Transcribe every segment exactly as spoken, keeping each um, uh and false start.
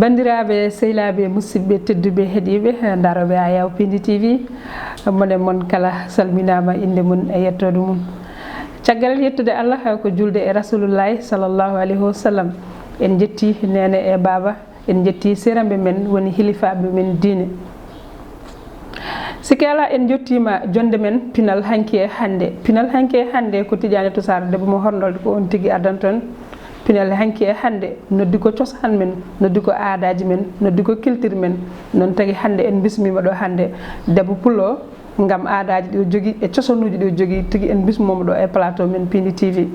Banndiraaɓe, sehilaaɓe, musidɓe tedduɓe heɗiiɓe, ndarooɓe Ayaw Pindi T V, mone mon kala salminaama, innde mum e yettoode mum. Caggal yettude Allah, ko julde e Rasulullaahi sallallahu alayhi wa sallam, en njetti neene e baaba, en njetti seramɓe men, woni hilifaaɓe men diine. Sikke alaa, en njottiima jonnde men pinal hanki e hannde. Pinal hanki e hannde ko Tidiane Toussaint, debbo mo horndolde, ko oon tigi addanta en pinal hanki e hannde. Noddi ko cosaan men, noddi ko aadaaji men, noddi ko culture men. Noon tagi hannde en mbismiima ɗo hannde debbo pullo, ngam aadaaji ɗi o jogii e cosanuuji ɗi o jogii tigi, en mbismooma ɗo e plateau men Pindi T V.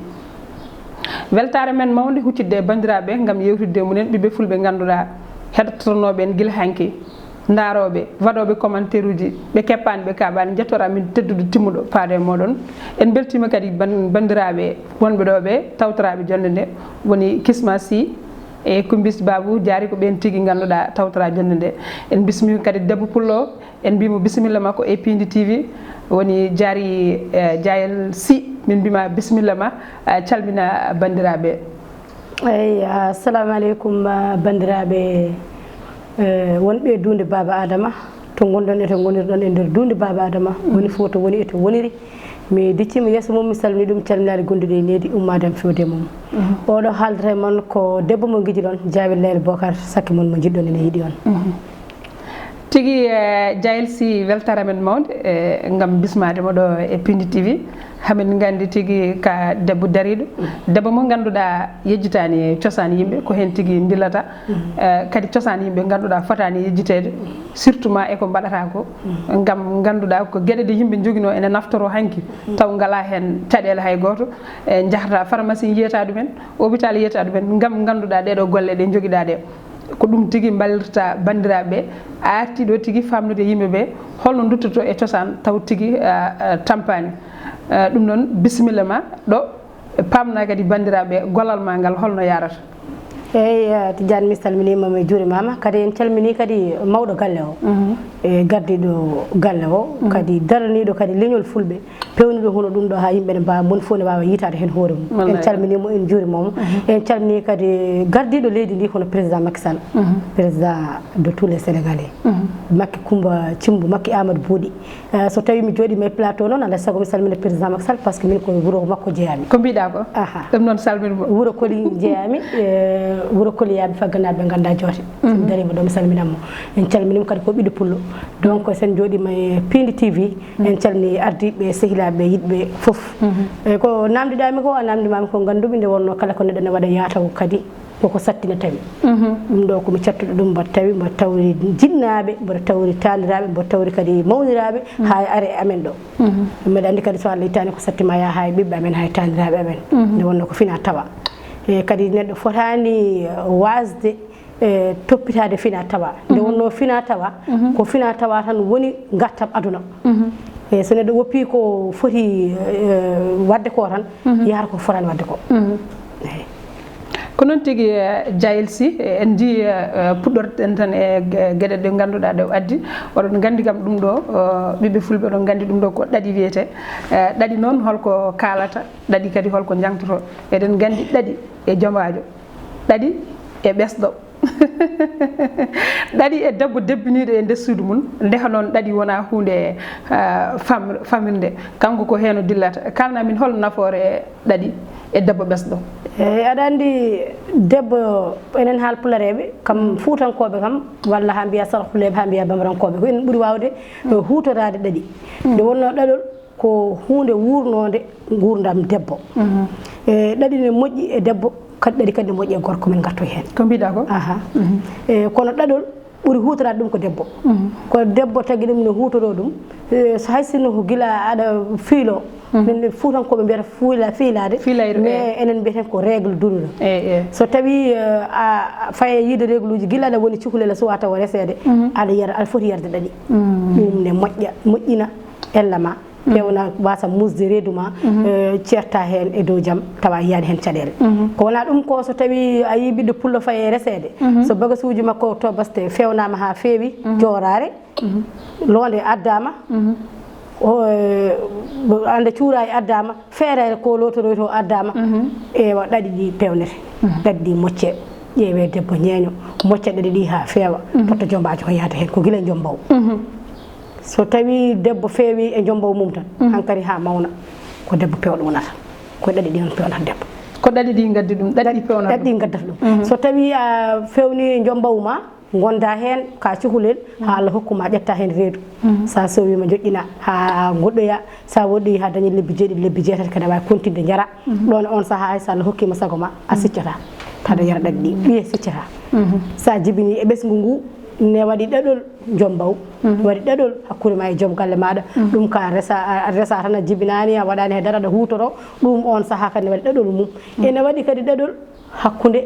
Weltaare men mawnde huccitde e banndiraaɓe ngam yeewtidde e mum en ɓiɓɓe fulɓe ngannduɗaa heɗotonooɓe en gila hanki, ndarooɓe, waɗooɓe commentaire uji, ɓe keppaani, ɓe kaaɓaani, njettoor amin tedduɗo timmuɗo faade e mooɗon. En mbeltiima kadi ban-, banndiraaɓe wonɓe ɗo ɓe tawtoraaɓe jonnde nde, woni Kisma Sy e Kumbis Babou Diary, ko ɓeen tigi ngannduɗaa tawtoraa jonnde nde. En mbismiima kadi debbo pullo, en mbiimo bisimilla makko e Pindi T V, woni Diary, eh, Diayel Sy, min mbiima bisimilla ma, eh, calmina banndiraaɓe. Eey, assalamu aleykum, ah, banndiraaɓe, eh, wonɓe e duunde Baaba Adama, to ngonɗon e to ngonirɗon e nder duunde Baaba Adama, woni fof to woni e to woniri. Mi dicciima yeeso mum, mi salmini ɗum, calminaali gonduɗo e needi, ummaade am fewde e mum. Mhm. Oɗo haaldata e mon ko debbo mo ngijiɗon, Jaawel Leyla Bokar, sakke mon mo njiɗɗon ene yiɗi on. Mhm. Tigi, eh, Diayel Sy, weltaare men mawnde, eh, ngam bismaade mo ɗo e Pindi T V. Hamin nganndi tigi ka debbo dariiɗo, debbo mo ngannduɗaa yejjitaani cosaan yimɓe, ko heen tigi ndillata. Mhm. Eh, kadi cosaan yimɓe ngannduɗaa fotaani yejjiteede, surtout ma e ko mbaɗata ko, ngam ngannduɗaa ko geɗe ɗe yimɓe njoginoo ene naftoroo hanki, taw ngalaa heen caɗeele hay gooto. Eh, njahata pharmacie yiyata ɗumen, hôpital yiyata ɗumen, ngam ngannduɗaa ɗee ɗoo golle ɗe njogiɗaa ɗe. Ko ɗum tigi mballirta banndiraaɓe ɓe, arti ɗo tigi faamnude yimɓe ɓe holno nduttoto e cosaan taw tigi, ah, ah, tampaani. Ah, ɗum noon, bisimilla ma ɗo, paamna kadi banndiraaɓe gollal ma ngal holno yarata. Eey, ah, Tidiane, mi salminiima, mi juurimaama. Kadi en calminii kadi mawɗo galle o, mhm, e gardiiɗo galle o, mhm, kadi daraniiɗo kadi leñol fulɓe. Peewnuɗo hono ɗum ɗo, haa yimɓe ne mbaawa, moni fof ne waawa yiytaade heen hoore mum. Wallaahi. En calminii mo, en njuuriima mo. Mhm. En calminii kadi gardiiɗo leydi ndi, hono président Macky Sall. Mhm. Président de tous les Sénégalais. Mhm. Macky Coumba Thioumba, Macky Amadou Bouɗi. Eh, so tawii mi jooɗiima e plateau noon, alaa e sago mi salmina président Macky Sall, par ce que min ko wuro makko jeyaa-mi. Ko mbiɗaa ko? Aha. Ɗum noon, salmin mo. Wuro Koli jeyaa-mi, eh, wuro Koli yaa-mi, fagganaaɓe ɓe nganndaa joote. So mi, mhm, dariima ɗo, mi salminat mo. En calminii mo kadi, ko ɓiɗɗo pullo. Donc, so en njooɗiima e Pindi T V, en calminii ardiiɓe, sehilaaɓe, yiɗɓe fof. Mhm. Eyi, ko naamndiɗaa-mi ko, a naamndiima-mi ko, nganndu-mi nde wonnoo kala ko neɗɗo ne waɗa yaataw kadi koko sattina tawi. Mhm. Ɗum ɗo ko mi cattuɗo ɗum, mboɗo tawi, mboɗo tawri jinnaaɓe, mboɗo tawri taaniraaɓe, mboɗo tawri kadi mawniraaɓe, mhm, haa e are e amen ɗo. Mhm. Mbeɗa anndi kadi so Allah ittaani ko satti ma yaa haa e ɓiɓɓe amen, haa e taaniraaɓe amen. Mhm. Nde wonnoo ko fina tawa. E kadi neɗɗo fotaani, eh, waasde e toppitaade fina tawa. Nde, mhm, wonnoo fina tawa, mhm, ko fina tawa tan woni ngartam aduna. Mhm. E so neɗɗo woppii ko foti, eh, waɗde ko tan, mhm, yahata ko fotaani waɗde ko. Mhm. Eey. Ko noon tigi, eh, Diayel Sy, eh, en njii, eh, eh, puɗɗorten tan e ge-, geɗe ɗe ngannduɗaa ɗe o addi. Oɗon nganndi kam ɗum ɗo, eh, ɓiɓɓe fulɓe oɗon nganndi ɗum ɗo ko ɗaɗi wiyetee. Eh, ɗaɗi noon holko kaalata, ɗaɗi kadi holko njangtotoo. Eɗen nganndi ɗaɗi e jomaajo, ɗaɗi e ɓesɗo. Ɗaɗi e debbo debbiniiɗo e nder suudu mum, ndeha noon ɗaɗi wonaa huunde, ah, fam-, famirnde. Kanko ko heen o dillata. Kaalnaa min hol nafoore ɗaɗi e debbo ɓesɗo? Eey, aɗa anndi debbo, enen haalpulareeɓe, kam fuutankooɓe kam, walla haa mbiyaa saraxuleeɓe, haa mbiyaa bamarankooɓe, ko enen ɓuri waawde, eh, huutoraade ɗaɗi. Mm. Nde wonnoo ɗaɗol, ko huunde wuurnoonde nguurndam debbo. Mhm. E ɗaɗi ne moƴƴi e debbo, kadi ɗaɗi kadi ne moƴƴi e gorko, min ngartoy heen. Ko mbiɗaa ko? Aha. Mhm. E kono ɗaɗol ɓuri huutoraade ɗum ko debbo. Mhm. Ko debbo tagi ɗum ne huutoroo ɗum. E so hay sinno ko gila aɗa fiiloo. Mhm. Min fuutankooɓe mbiyata fuula-, fiilaade. Fiilayre, mais eey, enen mbiyeten ko règle douloureux. Eey, eey. So tawii, eh, a, a faye yiide règle uji gila aɗa woni cukalel a suwaa tawa reseede. Mhm. Aɗa yara, aɗa foti yarde ɗaɗi. Mhm. Ɗum ne moƴƴa, moƴƴina ella ma. Mhm. Pewna, wasa musde reedu ma, mhm, eh, ceerta heen e dow jam, tawa a yiyaani heen caɗeele. Mhm. Ko wonaa ɗum ko, so tawii a yii ɓiɗɗo pullo fayi e reseede, mhm, so bagasuuji makko to baste fewnaama haa feewi, mhm, jooraare, mhm, loonde addaama, mhm, o, eh, annde cuuraay addaama, feereere ko lootoroytoo addaama, mhm, ewa, ɗaɗi ɗi pewnete, mhm, ɗaɗi ɗi moccee. ƴeewe debbo ñeeño, mocca ɗaɗi ɗi haa feewa, totta jombaajo o yaada heen, ko gila e jombaw. So tawi debbo feewi e jombaw mum tan, hankadi haa mawna, ko debbo pewɗo wonata. Ko ɗaɗi ɗi noon pewnata debbo. Ko ɗaɗi ɗi ngaddi ɗum, ɗaɗi pewnata ɗaɗi ɗum. Ngaddata ɗum. So tawi a fewni e jombaw ma, gonda heen ka cukalel, haa Allah hokku ma ƴetta heen reedu. Sa sowi ma joƴƴina haa goɗɗoya, sa woɗɗoyi haa dañi lebbi jeeɗiɗi, lebbi jeetati, kadi a waawi kontinde jara. Ɗoon on sahaa hay so Allah hokkii ma sago ma, a siccata. Taada yara ɗaɗi ɗi, ɓiye siccata. Sa jibini e ɓesngu ngu, ne waɗi ɗaɗol jombaw, ne waɗi ɗaɗol hakkunde ma e joom galle maaɗa. Ɗum ka resa, a resa tan a jibinaani, a waɗaani he dara, aɗa huutoro. Ɗum on sahaa kadi ne waɗi ɗaɗol mum. Ene waɗi kadi ɗaɗol hakkunde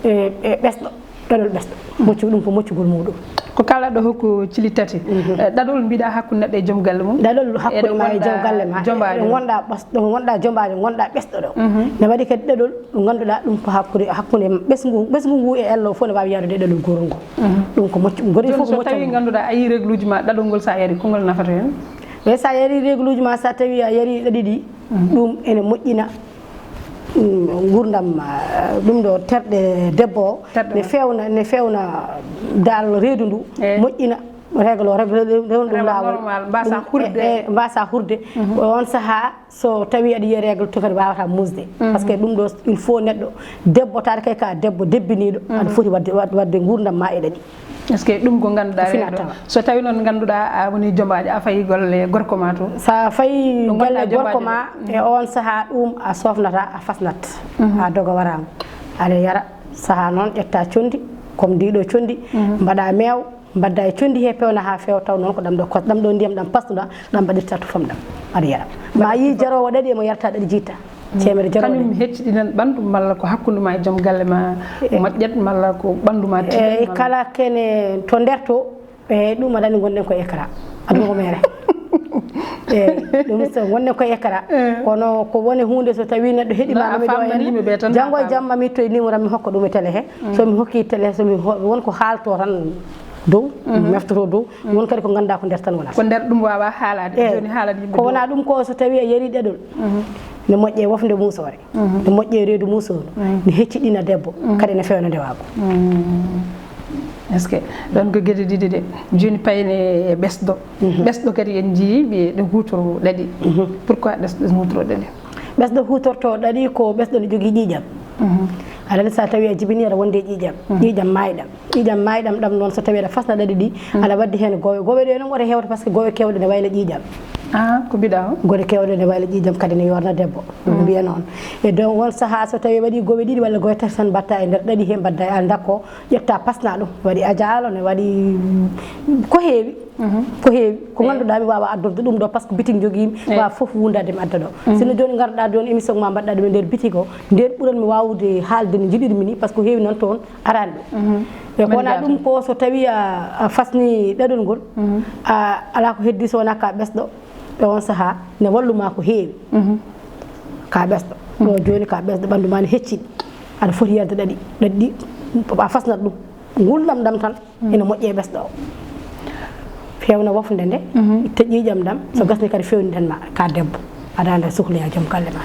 e, e ɓesɗo, ɗaɗol ɓesɗo. Moccu, ɗum ko moccugol muuɗum. Ko kala ɗo hokku cili tati. Eh, ɗaɗol mbiɗa hakkunde neɗɗo e joom galle mum. Ɗaɗol hakkunde ma e joom galle ma. Jombaajo. Ɗo ngonɗa ɓas-, ɗo ngonɗa jombaajo, ngonɗa ɓesɗo ɗo. Ne waɗi kadi ɗaɗol ɗo ngannduɗaa ɗum ko hakkunde, hakkunde ɓesngu, ɓesngu ngu e ello fof ne waawi yaadude e ɗaɗol gootol ngol. Ɗum ko moccu, goɗɗo fof ko moccu. Jooni so tawi ngannduɗaa a yii regluuji ma ɗaɗol ngol, sa yari, konngol nafata heen? E sa yari regluuji ma, sa tawi a yari ɗaɗi ɗi, ɗum ene moƴƴina, mm, nguurndam, ah, ɗum ɗo terɗe debbo o, ne feewna, ne feewna dal reedu ndu, moƴƴina règle o, règle rewndu ɗum laawol. Normal, mbasa hurde. E, e, mbasa hurde. Ko on sahaa, so tawi aɗa yiya règle to kadi wawata musde. Parce que ɗum ɗo, il faut neɗɗo debbo, taade kay ka debbo debbiniiɗo, aɗa foti wadde, wad-, wadde nguurndam ma e ɗaɗi. Est-ce que ɗum ko ngannduɗaa fina reeɗo? Tawa. So tawi noon ngannduɗaa a woni jombaajo, a fayi golle gorko ma to? Sa fayi golle gorko ma, e on sahaa ɗum a sofnata, a fasnat. A doga waraama. Aɗa yara, sahaa noon ƴetta conndi, comme ndi ɗo conndi, mbaɗa meew, mbadda e conndi he, pewna haa feewa, taw noon ko ɗam ɗo kos-, ɗam ɗo ndiyam ɗam pasduɗa, ɗam mbaɗirta tufam ɗam. Aɗa yara. Ma yi jaroowo ɗaɗi, emo yarta ɗaɗi jitta. Teemedde jeego. Kañum hecciɗinan ɓanndu, malla ko hakkunde ma e joom galle ma, moƴƴat, malla ko ɓanndu ma tiiɗat, malla? Kala kene to nder to, e ɗum aɗa anndi ngonɗen ko écran. Aduna ko mere. Eyi, ɗum so ngonɗen ko écran. Kono ko woni huunde so tawi neɗɗo heɗi ma, no mi ɗo famɗani yimɓe ɓe tan, janngo e jamma mi ittoy numéro am, mi hokka ɗum e télé he. So mi hokki télé, so mi ho-, won ko haalto tan dow, mi meftoto dow. Won kadi ko ngannduɗaa ko nder tan wonata. Ko nder ɗum waawaa haalaade. Eyi. Jooni haalat yimɓe ko dow. Wonaa ɗum ko so tawi a yari ɗaɗol. Ne moƴƴe wofde muusoore. Ne moƴƴe reedu muusoore. Ne hecciɗina debbo. Kadi ne fewna ndewaagu. Est-ce que ɗoon ko geɗe ɗiɗi ɗe. Jooni payen e ɓesɗo. Ɓesɗo kadi en njiyii ɓe ɗe huutoro ɗaɗi. Pourquoi ɗes-, ɗes huutoro ɗaɗi? Ɓesɗo huutorto ɗaɗi ko ɓesɗo ne jogii ƴiiƴam. Aɗa anndi so tawi a jibini aɗa wonde e ƴiiƴam. Ƴiiƴam maayɗam. Ƴiiƴam maayɗam ɗam noon, so tawi aɗa fasna ɗaɗi ɗi, aɗa waddi heen goowe. Goowe ɗe noon ɓuri heewde, parce que goowe keewɗe ne wayla ƴiiƴam. Ah, ko mbiɗa o? Goowe keewɗe ne wayla ƴiiƴam, kadi ne yoorna debbo. Ɗum mbiya noon. E donc, won sahaa so tawi waɗi goowe ɗiɗi walla goowe tati tan mbatta e nder ɗaɗi he, mbadda e ndakko, ƴetta pasna ɗum. Waɗi ajaalo, ne waɗi ko heewi. Ko heewi. Ko ngannduɗaa mi waawa addorde ɗum ɗo, parce que bitik njogiimi, waawa fof wundade mi adda ɗo. Sinno jooni ngarɗaa jooni émission ma mbaɗɗaa ɗum e nder bitik o, nden ɓuran mi waawde haalde no njiɗirmi ni, parce que ko heewi noon toon. Araani ɗum. E ko wonaa ɗum ko so tawi a, a fasni ɗaɗol ngol, a, alaa ko heddi so wonaa ka ɓesɗo, e on sahaa ne wallu ma ko heewi. Ka ɓesɗo. Ɗo jooni ka ɓesɗo ɓanndu ma ne hecciɗi. Aɗa foti yarde ɗaɗi, ɗaɗi ɗi, a fasnat ɗum. Ngulɗam ɗam tan, ene moƴƴi e ɓesɗo o. Fewna wofnde nde, itta ƴiiƴam ɗam, so gasni kadi fewniɗen ma ka debbo. Aɗa anda sukloya joom galle ma.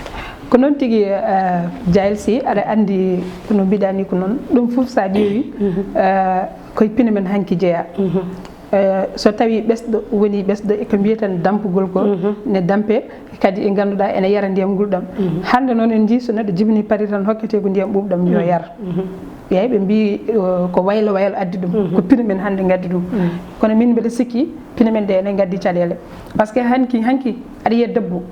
Ko noon tigi, eh, Jael Sy, aɗa anndi ko no mbiɗa ni ko noon. Ɗum fof sa ƴeewi, eh, koye pine men hanki jeeya. Eh, so tawi ɓesɗo woni ɓesɗo e ko mbiyeten dampugol ko, ne dampe, kadi e ngannduɗaa ene yara ndiyam ngulɗam. Hannde noon en njii so neɗɗo jibini pari tan hokkete ko ndiyam ɓuuɓɗam yo yar. Eeyi, ɓe mbii, eh, ko waylo waylo addi ɗum, ko pine men hannde ngaddi ɗum. Kono min mbeɗa sikki pine men ɗe ene ngaddi caɗeele. Parce que hanki, hanki aɗa yiya debbo,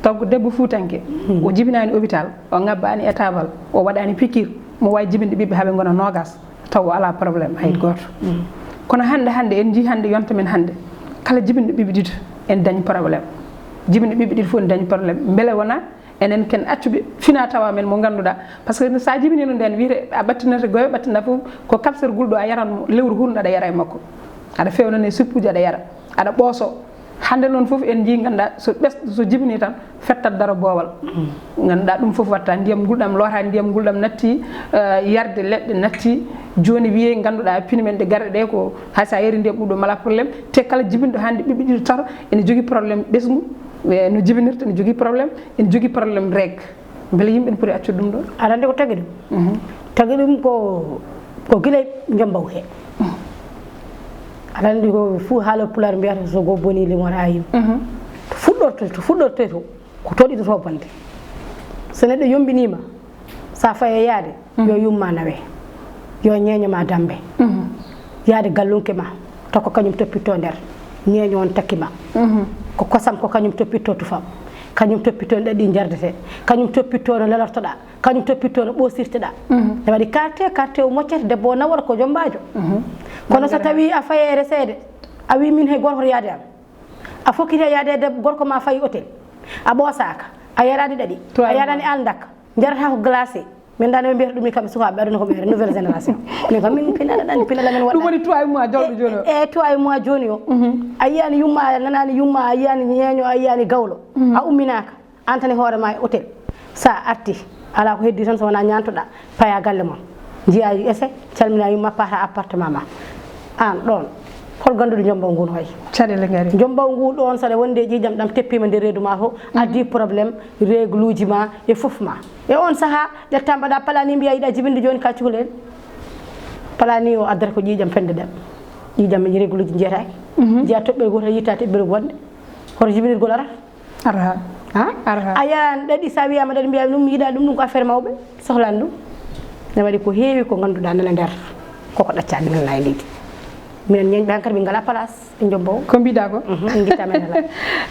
taw ko debbo fuutanke, o jibinaani hôpital, o ngabbaani e taabal, o waɗaani pikiir, mo waawi jibinde ɓiɓɓe haa ɓe ngona noogas, taw o alaa problème hay gooto. Kono hannde, hannde en njii hannde yonta men hannde, kala jibinɗo ɓiɓɓe ɗiɗo en dañ problème. Jibinɗo ɓiɓɓe ɗiɗo fof en dañ problème. Mbele wonaa enen ken accuɓe fina tawa men mo ngannduɗaa, parce que sa jibinino nden wiyete a ɓattinata goyo, ɓattinata fof ko kapsel gulɗo a yaran mo, lewru hurndo aɗa yara e makko, aɗa fewnane suppuji aɗa yara, aɗa ɓooso. Hannde noon fof en njii ngannduɗaa so ɓes-, so jibini tan fettat daro boowal. Ngannduɗaa ɗum fof watta ndiyam ngulɗam, loota ndiyam ngulɗam natti, eh, yarde leɗɗe natti. Jooni wiyee ngannduɗaa pine men ɗe garɗe ɗe ko hay sa yari ndiyam ɓuuɓɗo mala problème, te kala jibinɗo hannde ɓiɓɓe ɗiɗo tato ene jogii problème ɓesngu. E no jibinirta, ene jogii problème, ene jogii problème règle. Mbele yimɓe ne poti accude ɗum ɗo? Aɗa anndi ko tagi ɗum? Tagi ɗum ko, ko gila jombaw he. Aɗa anndi ko fuu haala pulaar mbiyata so go boni limora ayi. To fuɗɗorte, to fuɗɗorte to, ko toɗɗito to bonde. So neɗɗo yombiniima, sa faye yaade, yo yumma nawe, yo ñeeño ma dambe. Yaade gallunke ma, to ko kañum toppitto nder, ñeeño on takki ma. Ko kosam ko kañum toppitto tufam, kañum toppitto ɗaɗi jardete, kañum toppitto no lelortoɗa, kañum toppitto no ɓoosirteɗa. Ne waɗi karte, karte o moccete, debbo o nawata ko jombaajo. Kono so tawi a faye e reseede, a wi min hay gooto hoto yaade am. A fokkiti e yaade e debbo, gorko ma fayi hôtel. A ɓoosaaka, a yaraani ɗaɗi, a yaraani aldakka, njarata ko glacé. Min dane ɓe mbiyata ɗum ni kamɓe sukaaɓe aduna ko ɓe nouvelle génération. Min kam min pinal ɗan, pinal amen waɗa. Ɗum woni trois mois jawɗo jooni o. E, e trois mois jooni o. A yiyani yumma, a nanani yumma, a yiyani ñeeño, a yiyani gawlo. A umminaaka, an tan e hoore ma e hôtel. Sa arti, ala ko heddi tan so wona ñaantoɗa, paya galle mon. Njiya ese, calmina yumma, pata appartement ma. An ɗon, hol ganduɗo jombaw ngun hoy? Caɗele ngari. Jombaw ngu ɗon, saɗa wonde e ƴiƴam ɗam teppima nder reedu ma to, addi problème, régluji ma e fof ma. E on saha, ƴetta mbaɗa plani, mbiya yiɗa jibinde joni ka cukalel. Plani o addata ko ƴiƴam fende ɗam. Ƴiƴam e régluji jeyata. Jeya toɓɓere gotal, yitta toɓɓere wonde. Hoto jibinirgol arata? Arha. Ha? Arha. A yaran ɗaɗi, sa wiyama ɗaɗi, mbiya ɗum mi yiɗa ɗum, ɗum ko affaire mawɓe, sohlani ɗum. Ne waɗi ko heewi ko ganduɗa nana nder, koko ɗaccaɗi nana e leydi. Minen ñeñɓe hankadi min ngala place e jombo. Ko mbiɗa ko? Mhm, en ngitta men ala.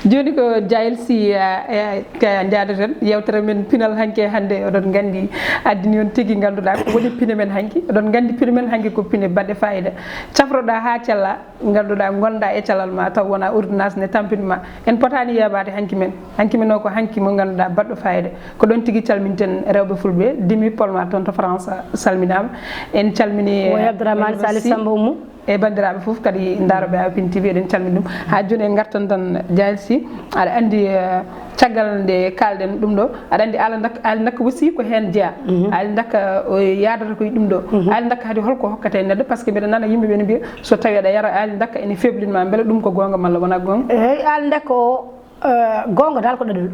Joni ko Jael Sy, eh, eh, ka jaadaten yewtere men pinal hanki hande, oɗon gandi addini on tigi ganduɗa ko woni pine men hanki. Oɗon gandi pine men hanki ko pine baɗɗe fayida. Cafroɗa ha cella, ganduɗa gonda e calal ma taw wona ordonnance ne tampinma. En potani yeebaade hanki men. Hanki men o ko hanki mo ganduɗa baɗɗo fayida. Ko ɗon tigi calminten rewɓe fulɓe. Dimi Polma toon to France salminama. En calmini, Woy eh, Abdourahmane Salif Sy. Samba Oumou. E banndiraaɓe fof kadi ndaroɓe Awpin T V, eɗen calmini ɗum. Haa jooni en ngartan tan Jael Sy, aɗa anndi, eh, caggal nde kaalɗen ɗum ɗo, aɗa anndi Aali Ndakka, Aali Ndakka aussi ko heen jeyaa. Aali Ndakka o yaadata koye ɗum ɗo. Aali Ndakka kadi holko hokkata e neɗɗo? Par ce que mbiɗa nana yimɓe ɓe ne mbiya so tawi aɗa yara Aali Ndakka ene feblin ma, mbele ɗum ko goonga malla wonaa goonga? Eey, Aali Ndakka o, eh, goonga dal ko ɗaɗol.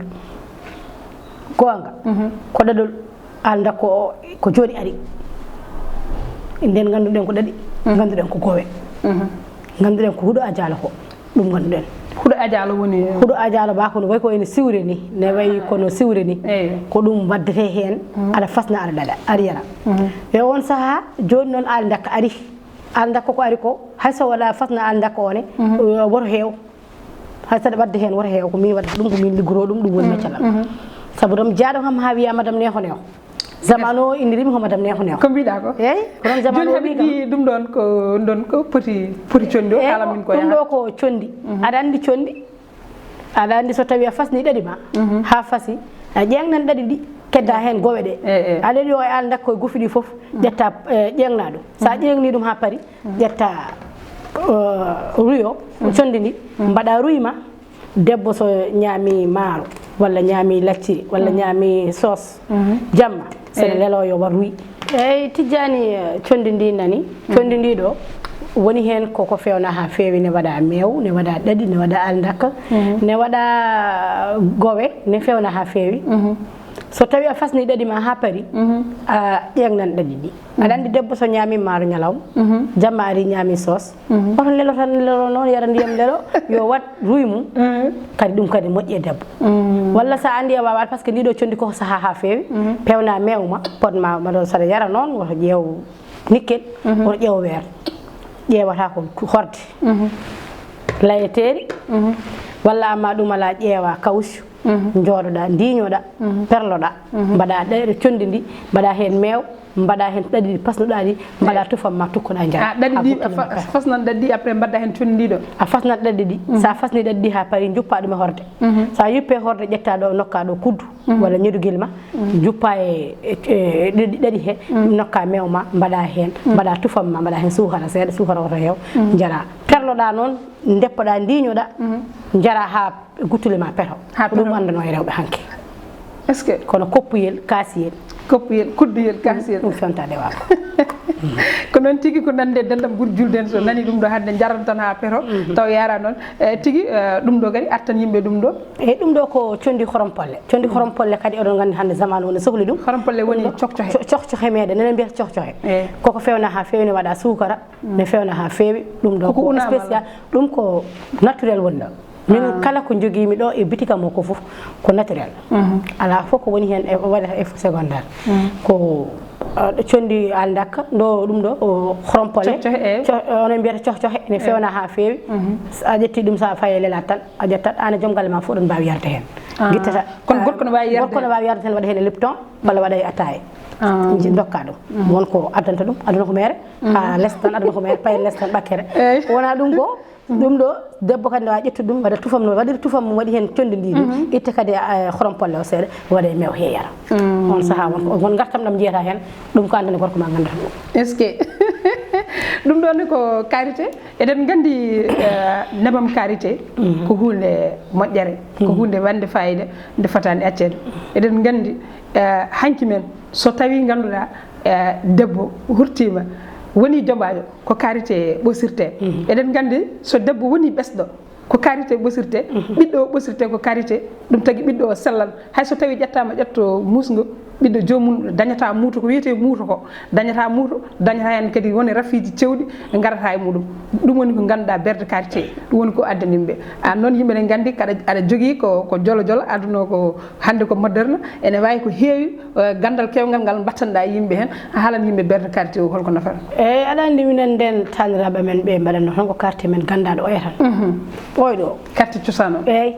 Goonga. Ko ɗaɗol. Aali Ndakka o ko jooni ari. Nden ngannduɗen ko ɗaɗi, ngannduɗen ko goowe. Ngannduɗen ko huɗo a jaalo ko, ɗum ngannduɗen. Huɗo a jaalo woni? Huɗo a jaalo ba kono way ko ene siwre ni, ne way kono siwre ni. Eey. Ko ɗum waddete heen, aɗa fasna, aɗa ɗaɗa, aɗa yara. E on saha, jooni noon Aali Ndakka ari. Aali Ndakka ko ari ko, hay so waɗa fasna Aali Ndakka o ne, woto heew. Hay saɗa wadde heen, woto heew, ko min waɗata ɗum, ko min liggotoo ɗum, ɗum woni maccal am. Sabu ɗum jaaɗo kam haa wiya madame neexo neexo. Zamanu o ina rimi ko madame neexo neexo. Ko mbiɗa ko? Eey, ko ɗon zamanu o wi kam. Jooni haɓi ɗum ɗon ko, ɗum ɗon ko poti, poti conndi o, eey, kala min ko ɗum yaha. Ɗo ko conndi. Aɗa anndi conndi? Aɗa anndi so tawi a fasni ɗaɗi ma, haa fasi, a ƴeeŋnan ɗaɗi ɗi, kedda heen goowe ɗe. Eey, eey. A ɗaɗi o e Aali Ndakka e gufi ɗi fof, ƴetta, eh, ƴeeŋna ɗum. So a ƴeeŋni ɗum haa pari, ƴetta, eh, ruyo, conndi ndi, mbaɗa ruy ma. Debbo so ñaami maaro, walla ñaami lacciri, walla ñaami soos, jamma, sene lelo yo waɗ ruy. Eey, Tijjaani, eh, conndi ndi nani. Conndi ndi ɗo, woni heen koko feewna haa feewi, ne waɗa meew, ne waɗa ɗaɗi, ne waɗa Aali Ndakka, ne waɗa goowe, ne feewna haa feewi. So tawi a fasni ɗaɗi ma haa pari, a ƴeeŋnan ɗaɗi ɗi. Aɗa anndi debbo so ñaami maaro ñalawma, jamma ari ñaami soos, oto lelo tan, lelo noon, yara ndiyam lelo, yo waɗ ruy mum. Kadi ɗum kadi moƴƴi e debbo. Walla sa anndi a waawaat, par ce que ndi ɗo conndi ko saha haa feewi, peewna meew ma, pot ma, ma ɗon saɗa yara noon, woto ƴeew nikkel, woto ƴeew weer. Ƴeewata ko horde. Layeteeri, walla amma ɗum ala ƴeewa kawsu. Njooɗoɗa, ndiñoɗa, perloɗa, mbaɗa ɗe, conndi ndi, mbaɗa heen meew, mbaɗa heen ɗaɗi ɗi pasnuɗa ɗi, mbaɗa tufam ma tukkoɗa njara. A ɗaɗi ɗi, a fa-, fasnan ɗaɗi ɗi, après mbaɗa heen conndi ndi ɗo. A fasnat ɗaɗi ɗi. Sa fasni ɗaɗi ɗi haa pari, njuppa ɗum e horde. Sa yuppe horde, ƴetta ɗo, nokka ɗo kuddu, walla ñedugel ma, njuppa e, e, e ɗaɗi, ɗaɗi he, nokka meew ma, mbaɗa heen, mbaɗa tufam ma, mbaɗa heen suukara seeɗa, suukara woto heew, njara. Perloɗa noon, ndeppoɗa, ndiñoɗa, njara haa guttule ma peto. Haa ko ɗum peto. Anndano e rewɓe hanki. Est-ce que? Kono koppuyel, kaasiyel, Koppuyel, kudduyel, kasiyel. Ɗum fewtaade waawa. Ko noon tigi, ko nande denɗam ɓuri julde en, so nani ɗum ɗo hannde njaran tan haa peto, taw yaara noon. E tigi, eh, ɗum ɗo kadi artan yimɓe ɗum ɗo. Eyi, ɗum ɗo ko conndi horompolle. Conndi horompolle kadi oɗon nganndi hannde zaman woni sohli ɗum. Horompolle woni Ɗum ɗo cohcohe. Co-, cohcohe meɗen, enen mbiyata cohcohe. Eyi. Koko fewna haa feewi, ne waɗa suukara, ne fewna haa feewi. Ɗum ɗo Koko ko unaama spécial, ɗum ko naturel woni ɗo. Min kala ko njogiimi ɗo e bitika mo ko fof ko naturel. Alaa fof ko woni heen e waɗata effet secondaire. Ko, ah, conndi aldakka, ɗo ɗum ɗo, o, horompolle. Cohcohe, eyi. Co-, onon mbiyata cohcohe, ene fewna haa feewi. So a ƴetti ɗum, so a fayi e lelaade tan, a ƴettat, aan e joom galle ma fof oɗon mbaawi yarde heen. Ngittata, Kono ah, gorko ne waawi yarde gorko ne heen? Waawi yarde heen, waɗa heen e Lipton, walla waɗa e ataaya. Nji-, ndokka ɗum. Won ko addanta ɗum, addana ko meere. Haa les tan addana ko meere, paye les tan ɓakkere. Eyi. Wona ɗum ko, ɗum ɗo, debbo kadi ne waawi ƴettude ɗum, waɗa tufam no, waɗira tufam mum, waɗi heen conndi ndi, itta kadi, eh, horompolle o seeɗa, waɗa e meew he yara. On sahaa won ko, won ngartam ɗam njiyata heen, ɗum ko aan tan e gorko ma nganndata ɗum. Est-ce que ɗum ɗo ne ko karité? Eɗen nganndi, eh, nebam karité ko huunde moƴƴere, ko huunde wande fayida, nde fotaani acceede. Eɗen nganndi, eh, hanki men, so tawi ngannduɗaa, eh, debbo hurtiima, woni jombaajo, ko karité ɓosirte. Eɗen nganndi so debbo woni ɓesɗo, ko karité ɓosirte, ɓiɗɗo o ɓosirte ko karité, ɗum tagi ɓiɗɗo o sellan. Hay so tawi ƴettaama ƴetto muusngo, ɓiɗɗo joomum dañata muuto, ko wiyetee muuto ko, dañata muuto, dañata heen kadi woni rafiiji cewɗi ngarata e muɗum. Ɗum woni ko ngannduɗaa berde karité, ɗum woni ko addani yimɓe. Aan noon yimɓe ne nganndi kaɗa, aɗa jogii ko, ko jolo jolo, aduna o ko hannde ko moderne, ene waawi ko heewi, eh, ganndal keewngal ngal mbattanɗaa e yimɓe heen, a haalan yimɓe berde karité o holko nafata. Eyi, aɗa anndi minen ndeen taaniraaɓe men ɓe mbaɗatno tan ko karité men ganndaaɗo oya tan. Ɓooyɗo o. Karité cosaan o. Eyi.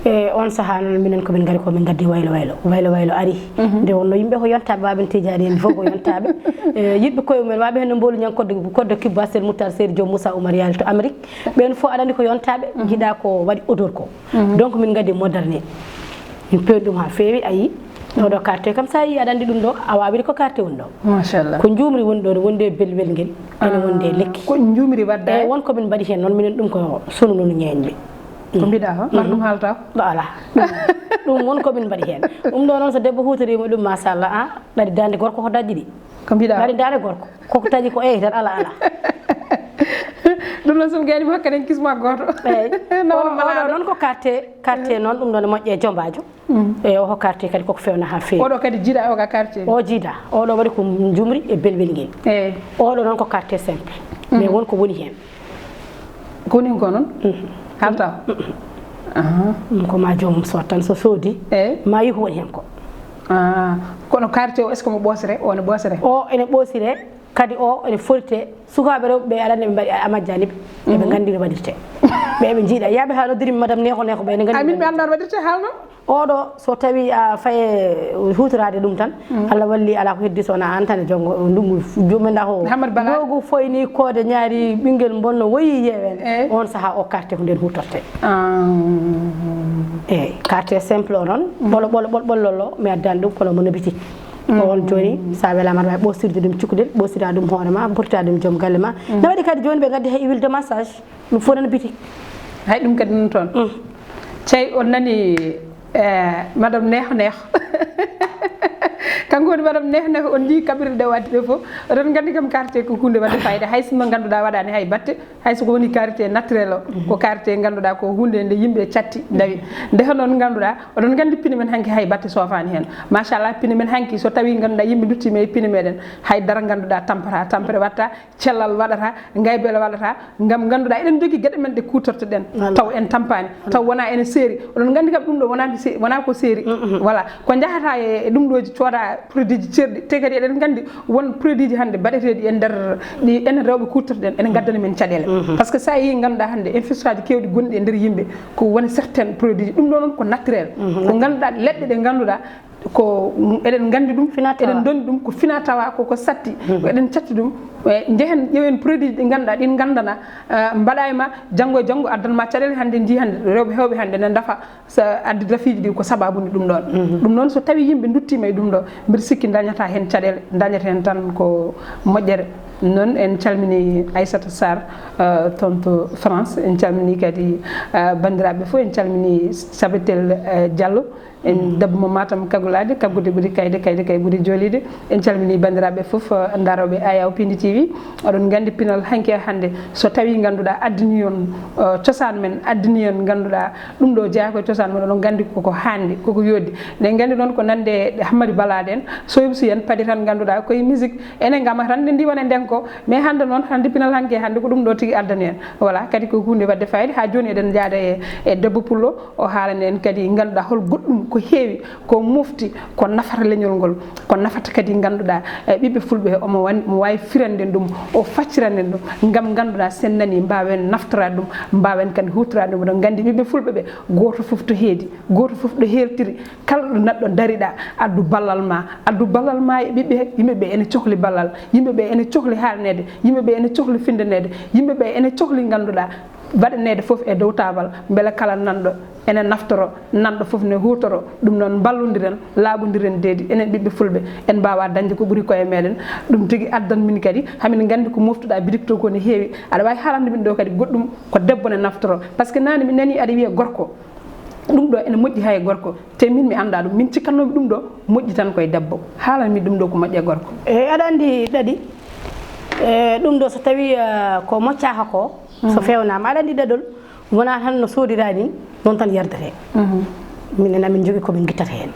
E on sahaa noon minen ko min ngari ko min ngaddi waylo waylo. Waylo waylo ari. Nde wonno yimɓe ko yontaaɓe, Baaba Tijaani en fof ko yontaaɓe. E, yiɗɓe koye mumen, waɓe heen no Mboolu Ñaŋ Koddo, Koddo Kibba, Sel Muttar, Sel Joom Moussa Oumar Yaali to Amérique. Ɓeen fof aɗa anndi ko yontaaɓe, njiɗa ko waɗi odeur ko. Donc min ngaddi moderne. Min pewni ɗum haa feewi, a yii. Ɗo ɗo karité kam, so a yii aɗa anndi ɗum ɗo, a waawiri ko karité woni ɗo. Machallah. Ko njuumri woni ɗo, ne wondi e belwel ngel, ene wondi e lekki. Ko njuumri wadda. Eyi, won ko min mbaɗi heen noon, minen ɗum ko sunu nunu ñeeñɓe. Ko mbiɗa o, mar ɗum haalta o? Ɗo alaa. Ɗum won ko min mbaɗi heen. Ɗum ɗo noon so debbo huutoriima ɗum, machallah, a, ɗaɗi daande gorko ko daƴƴi ɗi. Ko mbiɗa o? Ɗaɗi daande gorko. Koko taƴi ko, eyi, tan ala, ala. Ɗum noon, so mi gayni mo, hokkanen kisma gooto. Eyi. Nawal oɗo, malaɗo. Oɗo noon ko karité, karité noon, ɗum ɗoon ne moƴƴe e jombaajo. Eyi, o ko karité kadi koko fewna haa feewi. Oɗo kadi jiiɗa o ka karité. O jiiɗa. Oɗo waɗi ko njuumri e belwel ngel. Eyi. Oɗo noon ko karité simple. Mais won ko woni heen. Ko woni ko noon? Haalta o? Ko ma joomum sood tan, so soodi, eyi, ma yihu woni heen ko. Ah, kono karité o, est-ce que mo ɓoosre? O ne ɓoosre? O ene ɓoosire, kadi o ene forite. Sukaaɓe rewɓe ɓe, aɗa anndi ɓe mbaɗi a majjani ɓe. Eɓe nganndi no waɗirte. Ɓe eɓe njiiɗa. Yaaɓe haa noddirimi madame Neexo Neexo ɓe, ene nganndi. Amin, ɓe anndaa no waɗirte, haalno? Oɗo, so tawi a faye huutoraade ɗum tan, Allah walli, alaa ko heddi so wonaa aan tan e jonngo, ndungu, joomum ndaa ko Hamad Bala. Loogu foyni koode ñaari ɓinngel bonno woyi yeewen. Eyi. On sahaa o karité ko ndeen huutorte. Ah. Eyi, karité simple o noon, ɓolo, ɓolo, ɓolo, ɓolo, lolo, mi addaani ɗum, kono mo no bitik. On jooni, so a welaama, aɗa waawi ɓoostirde ɗum cukalel, ɓoostira ɗum hoore ma, ɓoostira ɗum joom galle ma. No waɗi kadi jooni ɓe ngaddi hay huile de massage, ɗum fof nana bitik. Hay ɗum kadi nana toon. Cey, on nani, eh, madame Neexo Neexo. Kanko woni madame Neexo Neexo, on njii kaɓirɗe ɗe o addi ɗe fof. Oɗon nganndi kam karité ko huunde waɗde fayida, hay sinno ngannduɗaa waɗaani hay batte. Hay so ko woni karité naturel o, ko karité ngannduɗaa ko huunde nde yimɓe catti ndawi. Nde hono noon ngannduɗaa, oɗon nganndi pine men hanki hay batte soofaani heen. Machallah, pine men hanki so tawi ngannduɗaa yimɓe nduttiima e pine meɗen, hay dara ngannduɗaa tampata, tampere waɗata, cellal waɗata, ngaybele waɗata, ngam ngannduɗaa eɗen njogii geɗe men ɗe kuutortoɗen, taw en tampaani, taw wonaa ene seeri. Oɗon nganndi kam ɗum ɗo wonaa se-, wonaa ko seeri. Voilà, ko njahata e, e ɗum ɗooji cooda produit ji ceerɗi, te kadi eɗen nganndi won produit ji hannde mbaɗeteeɗi e nder ɗi enen rewɓe kuutortoɗen, ene ngaddana men caɗeele. Par ce que so a yii, ngannduɗaa hannde infection aji keewɗi gonɗi e nder yimɓe, ko woni certains produits, ɗum ɗo noon ko naturel. Ko ngannduɗaa leɗɗe ɗe ngannduɗaa ko eɗen nganndi ɗum, eɗen ndondi ɗum, ko fina tawa, ko, ko satti, ko eɗen catti ɗum. E, njehen ƴeewen produit ɗi ngannduɗaa ɗin nganndana, eh, mbaɗa e ma, janngo e janngo addan ma caɗeele. Hannde njii hannde rewɓe heewɓe hannde ne ndafa. So addi rafiiji ɗi ko sababu ni ɗum ɗon. Ɗum noon so tawi yimɓe nduttiima e ɗum ɗo, mbiɗa sikki dañata heen caɗeele, dañata heen tan ko moƴƴere. Noon en calmini Aissata Sarr, eh, toon to France, en calmini kadi, eh, banndiraaɓe fof, en calmini Sabatel, eh, Diallo, En debbo mo Matam kagulaajo, kaggude ɓuri kayde, kayde kay ɓuri jooliide. En calminii banndiraaɓe fof, eh, ndarooɓe Ayaw Pindi T V. Oɗon nganndi pinal hanki e hannde, so tawii ngannduɗaa addinii on, eh, cosaan men, addinii on ngannduɗaa ɗum ɗo jeyaa ko e cosaan men, oɗon nganndi koko haandi, koko yooɗi. Eɗen nganndi noon ko nande ɗe Hammadi Balaɗe en, Soybu Si en, paadi tan ngannduɗaa koye musique, enen ngam tan nde ndiwon e nden ko, mais hannde noon, hannde pinal hanki e hannde ko ɗum ɗo tigi addani en. Voilà, kadi ko huunde waɗde fayida. Haa jooni eɗen njaada e, e debbo pullo, o haalana en kadi ngannduɗaa hol goɗɗum ko heewi, ko mofti, ko nafata leñol ngol, ko nafata kadi ngannduɗaa, e, ɓiɓɓe fulɓe, omo wan-, mo waawi firande ɗum, o faccirande ɗum, ngam ngannduɗaa sen nani mbaawen naftoraade ɗum, mbaawen kadi huutoraade ɗum. Oɗon nganndi ɓiɓɓe fulɓe ɓe, gooto fof to heedi, gooto fof ɗo heertiri, kala ɗo neɗɗo dariɗaa, addu ballal ma, addu ballal ma e ɓiɓɓe, yimɓe ɓe ene cohli ballal, yimɓe ɓe ene cohli haalneede, yimɓe ɓe ene cohli findaneede, yimɓe ɓe ene cohli ngannduɗaa, waɗaneede fof e dow taabal, mbele kala nanɗo ene naftoro, nanɗo fof ne huutoro. Ɗum noon mballondiren, laaɓondiren deedi, enen ɓiɓɓe fulɓe, en mbaawa dañde ko ɓuri koye meɗen. Ɗum tigi addan min kadi, hamin nganndi ko moftuɗaa bidik to ko ne heewi. Aɗa waawi haalande min ɗo kadi goɗɗum ko debbo ne naftoro. Par ce que naane mi nani aɗa wiya gorko. Ɗum ɗo ene moƴƴi hay gorko. Te min mi anndaa ɗum. Min cikkatnoomi ɗum ɗo moƴƴi tan koye debbo. Haalan mi ɗum ɗo ko moƴƴi e gorko. Eey, aɗa anndi Dadi, e, ɗum ɗo so tawii, e, ko moccaaka ko, so feewnaama, aɗa anndi ɗaɗol, wonaa tan no soodiraa ni, noon tan yardetee. Minen amin njogii ko min ngittata heen.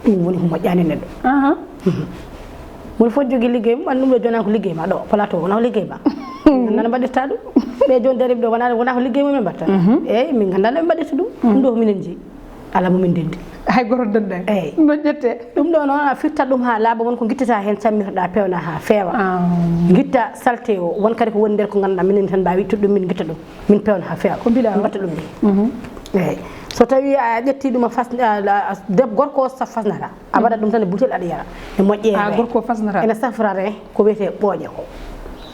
Ɗum woni ko moƴƴaani neɗɗo. Moni fof jogii liggey mum, anndi ɗum ɗo jooni ko liggey ma ɗo, plateau, wonaa ko liggey ma. Nana mbaɗirta ɗum. Ɓe jooni dariɓe ɗo, wonaa, wonaa ko liggey mum ɓe mbaɗta. Eey, min nganndaa no ɓe mbaɗirta ɗum. Ɗum ɗo ko minen njeyi. Alaa mo min ndenndi. Hay gooto ndenndaani. Eey. No ƴettee? Ɗum ɗo noon, a firtat ɗum haa laaɓa, won ko ngittitaa heen, cammirtoɗaa, peewna haa feewa. Ah. Ngitta salte o, won kadi ko woni nder ko ngannduɗaa minen tan mbaawi ittude ɗum, min ngitta ɗum. Min peewna haa feewa. Ko mbiɗa min mbaɗta ɗum ni. Eey. So tawii a ƴettii ɗum a fas-, a, a, a, deb-, gorko o sa-, fasnata. A waɗat ɗum tan e butel aɗa yara. E moƴƴeere. Ah, gorko o fasnata. Ene safrare ko wiyetee ɓooƴe ko.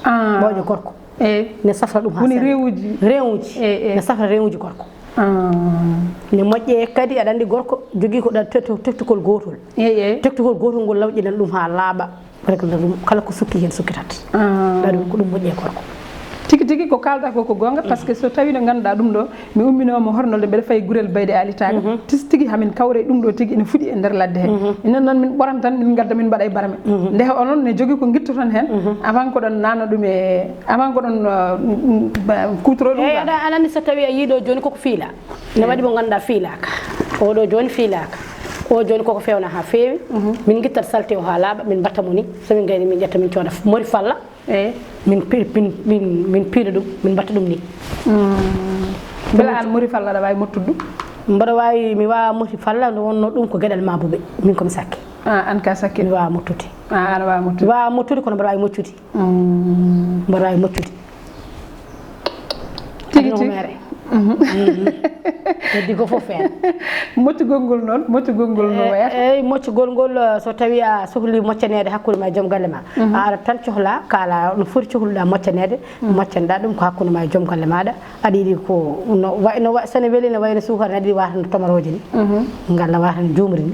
Ah. Ɓooƴe gorko. Eey. Ne safra ɗum haa woni seeɗa. Rewuji. Rewuji. Eey, eey. Ne safra rewuji gorko. Ah. Ne moƴƴee kadi, aɗa anndi gorko jogii ko ɗa te-, te-, tektugol gootol. Eey, eey. Tektugol gootol ngol lawƴinan ɗum haa laaɓa. Rek la ɗum, kala ko sukki heen sukkitat. Ah. Ɗa ɗum ko ɗum moƴƴi e gorko. Tigi tigi ko kaalɗaa ko, ko goonga, par ce que so tawii no ngannduɗaa ɗum ɗo, mi umminooma hornolde mbeɗa fayi Gurel Bayde Aali Taaga. Tigi tigi hamin kawra e ɗum ɗo tigi ene fuɗi e nder ladde he. Enen noon min ɓoran tan, min ngadda min mbaɗa e barme. Nde onon ne jogii ko ngittoton heen, avant ko ɗon naatno ɗum e, avant ko ɗon, uh, mm, mm, ba-, kuutoroo ɗum. Eey, aɗa, aɗa anndi so tawii a yii ɗo jooni koko fiila. Ne waɗi mo ngannduɗaa fiilaaka. Oɗo jooni fiilaaka. O jooni koko feewna haa feewi. Min ngittat salte o haa laaɓa, min mbatta mo ni. So min ngayni min ƴetta min cooda mori falla. Eey. Min pi-, min, min, min piila ɗum, min mbatta ɗum ni. Mbela aan mori falla aɗa waawi mottude ɗum? Mboɗo waawi, mi waawa moti falla, nde wonnoo ɗum ko geɗal maa buɓe. Min ko mi sakke. Ah, aan ka sakke? Mi waawa mottude. Ah, aɗa waawi mottude? Mi waawa mottude, kono mboɗo waawi moccude. Mboɗo waawi moccude. Tigi tigi. Mere. Heddi ko fof heen. Moccugol ngol noon, moccugol ngol no wayata? Eey, moccugol ngol, eh, so tawii a sohli moccaneede hakkunde ma e joom galle ma, a arat tan cohla, kaala no foti cohluɗaa moccaneede, moccanɗaa ɗum ko hakkunde ma e joom galle maaɗa. Aɗa yiɗi ko no wa-, no wa-, so ne weli, no wayno suukara, aɗa yiɗi waata no tomarooje ni. Ngalla waata no juumri ni.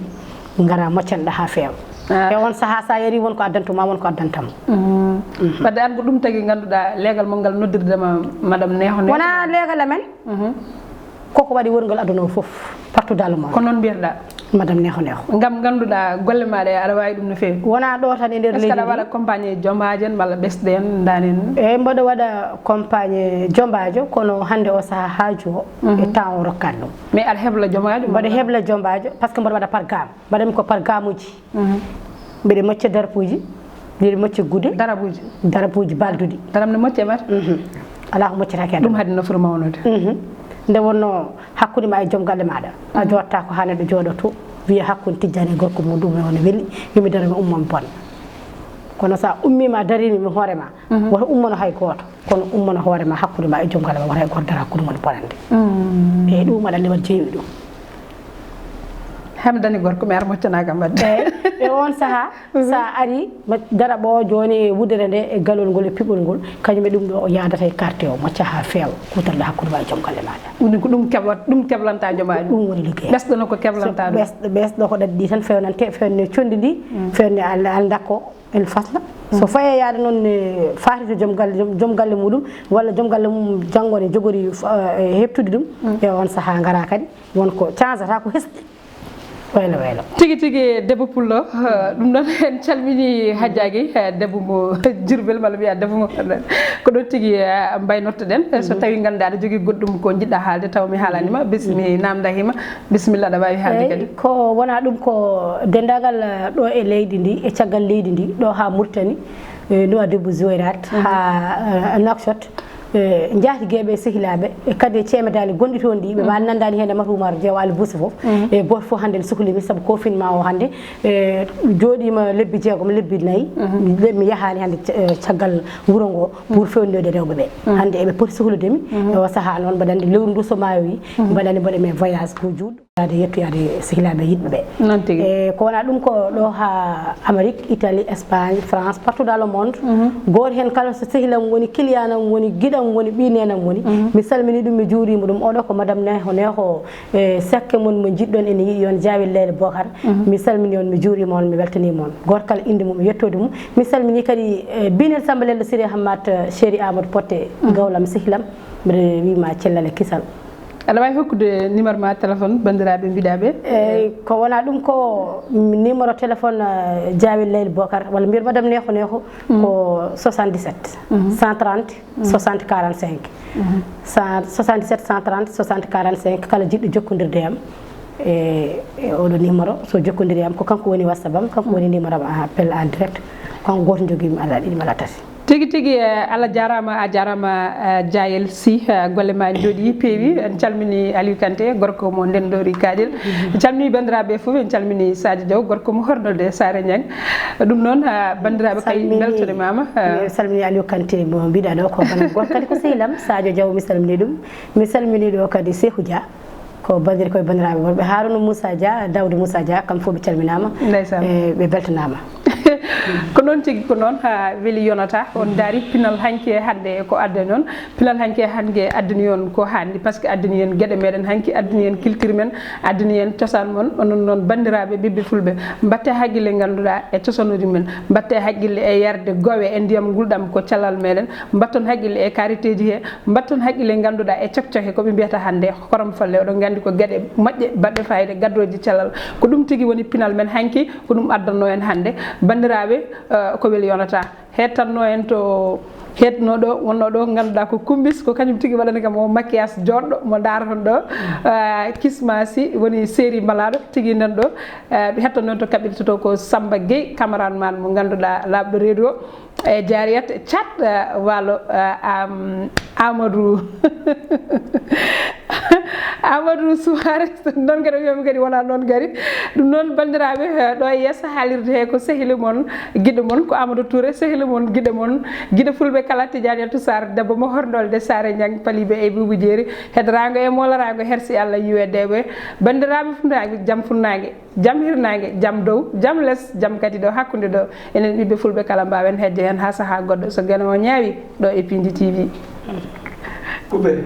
Ngara moccanɗa haa feewa. Ah. E on sahaa, so a yarii, won ko addanta ma, won ko addanta mo. Wadde aan ko ɗum tagi ngannduɗaa leegal mon ngal noddirde ma Madame Neho Neho? Wonaa leegal amen. Koko waɗi wongal aduna o fof, partout dans le monde. Ko noon mbiyatɗaa? Madame Neho Neho. Ngam ngannduɗaa golle maaɗa aɗa waawi ɗum no feewi. Wonaa ɗo tan e nder leydi ndi. Est-ce que aɗa waɗa compagnie jombaajo en walla ɓesɗo en, ndaani en? Eey, mboɗo waɗa compagnie jombaajo, kono hannde o sahaa haaju o, e temps o rokkaani ɗum. Mais aɗa hebla jombaajo? Mboɗo hebla jombaajo, par ce que mboɗo waɗa par gamme. Mbaɗanmi ko par gamuuji. Mbeɗa mocca darapuuji, mbeɗa mocca gude. Darapuuji? Darapuuji balduɗi. Darap ne mocce mata? Alaa ko moccataake e aduna. Ɗum haɗi nafru mawnude. Nde wonnoo hakkunde ma e joom galle maaɗa, a jooɗataa ko haa neɗɗo jooɗoo to, wiya hakkunde Tijjaani e gorko mum, ɗum woni weli, yo mi daro, mi umma, mi bonna. Kono so a ummiima, a dariima, mi hoore ma, woto ummano hay gooto. Kono ummano hoore ma, hakkunde ma e joom galle ma, wota e gooto daro hakkunde mon bonande. Eey, ɗum aɗa anndi mbaɗa jeewi ɗum. Haa mi dañi gorko, mi ara moccanaaka mbaɗde. Eey, e on sahaa, so a arii, ma-, daraɓo o jooni e wuddere nde, e galol ngol, e piɓol ngol, kañum e ɗum ɗo o yaadata e quartier o, mocca haa feewa, kuutorɗa hakkunde ma e joom galle maaɗa. Woni ko ɗum kebla-, ɗum keblanta joomaaɗo. Ɗum woni liggey. Ɓesɗo no ko keblanta ɗum. Ɓes-, ɓesɗo ko ɗaɗi ɗi tan, fewnante, fewne conndi ndi, fewne al-, alndakko. Ene fasna. So faye yaade noon ne faati to joom galle, joom, joom galle muɗum, walla joom galle mum janngo ne jogori, eh, heɓtude ɗum, e on sahaa ngara kadi, won ko change-ata ko hesɗi. Waylo waylo. Tigi tigi debbo pullo, eh, ɗum ɗon en calmini hajjaki, eh, debbo mo Jurbel, mala mbiya debbo mo ko ɗon tigi, eh, mbaynortoɗen. Eh, so tawi ngannduɗaa aɗa jogii goɗɗum ko njiɗɗa haalde taw mi haalani ma, bismi namda hima, bisimilla, aɗa waawi haalde. Eyi, kadi ko wona ɗum ko denndaangal, eh, ɗo e leydi ndi, e caggal leydi ndi, ɗo haa Murtani, eh, Nouadhibou, Zouérate, haa, eh, Nouakchott, eh, njaatigeeɓe e sehilaaɓe, e kadi e ceemedali gonɗi toon ɗi, ɓe mbaawi nanndaani heen e Mata Oumar Diaw Ali Bousso fof. E gooto fof hannde ne sohli mi, sabu confinement o hannde, eh, jooɗiima lebbi jeegom, lebbi nayi, le-, mi yahaani hannde ca-, eh, caggal wuro ngo pour fewndoyde rewɓe ɓe. Hannde eɓe poti sohlude mi e o sahaa noon, mbaɗa anndi lewru ndu so maayoyi, mbaɗa anndi mbaɗa mi voyage ko juutɗo. Yaade yettoyaade sehilaaɓe yiɗɓe ɓe. Noon tigi. E ko wona ɗum ko ɗo haa Amérique, Italie, Espagne, France, partout dans le monde. Gooto heen kala so sehil am woni, client am woni, giɗo am woni, ɓiy neen am woni. Mi salmini ɗum, mi juuriima ɗum. Oɗo ko Madame Neho Neho, e sekke mon mo njiɗɗon ene yiɗi on, Jaawel Leyla Bokar. Mi salmini on, mi juuriima on, mi weltaniima on. Gooto kala innde mum e yettoode mum. Mi salmini kadi, e, Binel Samba Lello Siré Hammat, e, Chéri Amadou Potte, gawlam, sehil am. Mbiɗa wiima cellal e kisal. Aɗa waawi hokkude numéro ma téléphone banndiraaɓe mbiɗaaɓe? Eyi, ko wona ɗum ko numéro téléphone, eh, Jaawel Leyla Bokar, walla mbiyat Madame Neho Neho, ko soixante-dix-sept, cent trente, soixante quarante-cinq. Sa-, soixante-dix-sept, cent trente, soixante quarante-cinq, kala jiɗɗo jokkondirde e am e, e oɗo numéro, so jokkondiri e am, ko kanko woni WhatsApp am, kanko woni numéro am appel en direct, kanko gooto jogiimi, alaa ɗiɗi, alaa tati. Tigi tigi, eh, Allah jaaraama, a jaaraama, eh, Jaayel Sy, eh, golle ma njooɗi, peewi. En calmini Aliou Kanté, gorko mo Ndenndoori Kaaƴel. En calmini banndiraaɓe fof, en calmini Sadio Diaw, gorko mo Hornolde Saare Ñang. Ɗum noon, eh, banndiraaɓe, kay Salmini, mbeltaniima ma, eh. Mi salmini Aliou Kanté mo mbiɗa ɗo, ko bana goto kadi ko sehil am, Sadio Diaw, mi salmini ɗum. Mi salmini ɗo kadi Cheikhou Dia. Ko banndir-, koye banndiraaɓe worɓe, Harouna Moussa Dia, Daoudou Moussa Dia, kamɓe fof ɓe calminaama. Ndeysaan. E ɓe beltanaama. Ko noon tigi, ko noon, haa weli yonata. On ndaari pinal hanki e hannde ko addani on. Pinal hanki e hannde addani on ko hannde, par ce que addani en geɗe meɗen hanki, addani en culture men, addani en cosaan mon. Onon noon banndiraaɓe ɓiɓɓe fulɓe, mbatte hakkille ngannduɗaa e cosanuuji men, mbatte hakkille e yarde gowe e ndiyam ngulɗam ko calal meɗen, mbatton hakkille e kariteeji he, mbatton hakkille ngannduɗaa e cokcoke ko ɓe mbiyata hannde korom folle. Oɗon nganndi ko geɗe moƴƴe baɗɗe fayida, gaddooji calal. Ko ɗum tigi woni pinal men hanki, ko ɗum addanno en hannde. Banndiraaɓe, eh, ko weli yonata. Hettanno en to hetno ɗo, wonno ɗo, ngannduɗaa ko Kumbis, ko kañum tigi waɗani kam o maquillage joɗɗo mo ndaroton ɗo. Eh, Kismasi woni série malaɗo tigi nan ɗo. Eh, hettanno en to kaɓirtoto ko Samba Gueye, cameraman mo ngannduɗaa laaɓɗo reedu o. E Jariyat Cat, eh, walo, eh, am, Amadou. Amadou Souare, noon kadi o wiyami kadi wona noon kadi. Ɗum noon banndiraaɓe, eh, ɗo e yeeso haalirde he ko sehili mon, giɗo mon, ko Amadou Touré, sehili mon, giɗo mon, giɗo fulɓe kala, Tidiane Yatou Sarr, debbo mo Horndolde Saare Ñang, Palibe e Buubu Jeeri, heddoraango e mooloraango, hersi Allah, yuwe dewe. Banndiraaɓe Funnaaɓe, jam Funnaange. Jam hirnaange, jam dow, jam les, jam kadi ɗo hakkunde ɗo. Enen ɓiɓɓe fulɓe kala mbaawen hedde heen haa sahaa goɗɗo so geno o ñaawi ɗo e Pindi T V. Coupé.